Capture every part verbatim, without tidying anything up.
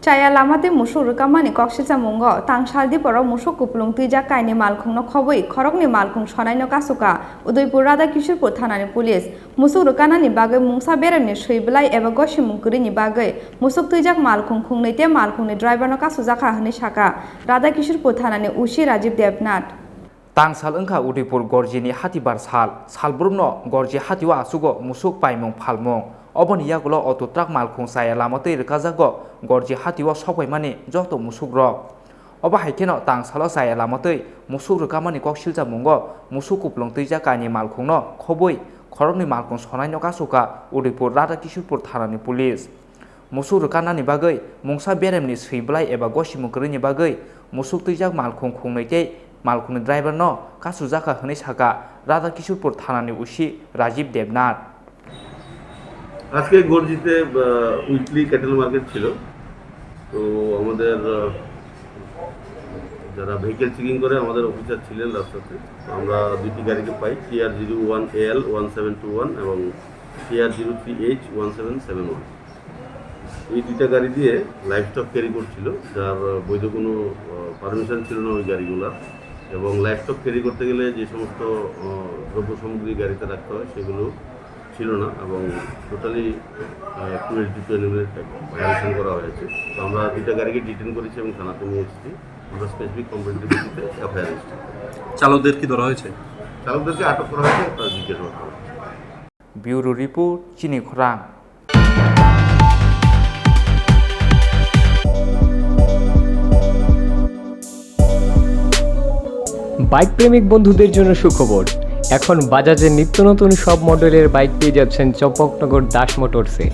Chaya lama tei musuk rwkamani koksilchamungo Tangsal Diporo musuk kupulung twijak kainwi malkhungno khobwi khoroknwi malkhung sonaino kachuka Udaipur Radha Kishorpur thanani police. Musuk rwkanani bagwi mungsa beremni swi bwlai eba gosimung kwrwini bagwi musuk twijak malkhung khungnwi tei malkhungni driverno kachujakha hwnwi sakha Radha Kishorpur thanani O C Rajiv Debnath. Tangsal wngkha Udaipur Gorjini hatibar sal. Salbrumno Gorji hatio achugo musuk paimung phalmung. Oboni yagulo auto truck malkhung chaya lama twi rwkajago Gorji hatio sokpaimani joto musukrok. Obo hai kheno Tangsalo chaya lama twi musuk rwkamani koksilchamungo musuk kupulung twijak kainwi malkhungno khobwi khoroknwi malkhung sonaino kachuka Udaipur Radha Kishorpur thanani police. Musuk rwkanani bagwi mungsa beremni swi bwlai eba gosimung kwrwini bagwi musuk twijak malkhung khungnwi tei malkhungni driverno kachujakha hwnwi sakha Radha Kishorpur thanani O C Rajiv Debnath. আজকে গর্জিতে weekly cattle market ছিল। তো আমাদের আহ, যারা vehicle checking করে, আমাদের অফিসার ছিলেন রাস্তাতে। তো আমরা দুইটি গাড়িকে পাই, T R zero one L one seven two one এবং T R zero three H one seven seven one। এই দুইটা গাড়ি দিয়ে লাইভ স্টক ক্যারি করছিল, যার আহ, বৈধ কোনো পারমিশন ছিল না ওই গাড়িগুলোর। এবং লাইভ স্টক ক্যারি করতে গেলে যে সমস্ত আহ, দ্রব্য সামগ্রী গাড়িতে রাখতে হয়, সেগুলো ছিল না এবং totally two eighty two animal violation করা হয়েছে। তো আমরা দুইটা গাড়িকে ডিটেন করেছি এবং থানাতে নিয়ে এসেছি। আমরা স্পেসিফিক কমপ্লেন্টের ভিত্তিতে এফআইআর রেজিস্টার করেছি। চালকদের কি ধরা হয়েছে? চালকদেরকে আটক করা হয়েছে, তারা জিজ্ঞাসাবাদ করা হচ্ছে। Bureau Report, Chini Khorang. Bike প্রেমিক বন্ধুদের জন্য সুখবর। এখন বাজাজের নিত্য নতুন সব মডেলের বাইক পেয়ে যাচ্ছেন চম্পকনগর দাস মোটরসে।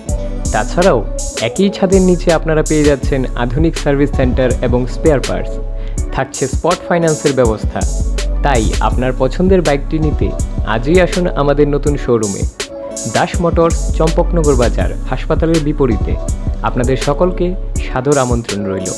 তাছাড়াও একই ছাদের নিচে আপনারা পেয়ে যাচ্ছেন আধুনিক সার্ভিস সেন্টার এবং স্পেয়ার পার্টস। থাকছে স্পট ফাইন্যান্সের ব্যবস্থা। তাই আপনার পছন্দের বাইকটি নিতে আজই আসুন আমাদের নতুন শোরুমে। দাস মোটরস, চম্পকনগর বাজার, হাসপাতালের বিপরীতে। আপনাদের সকলকে সাদর আমন্ত্রণ রইল।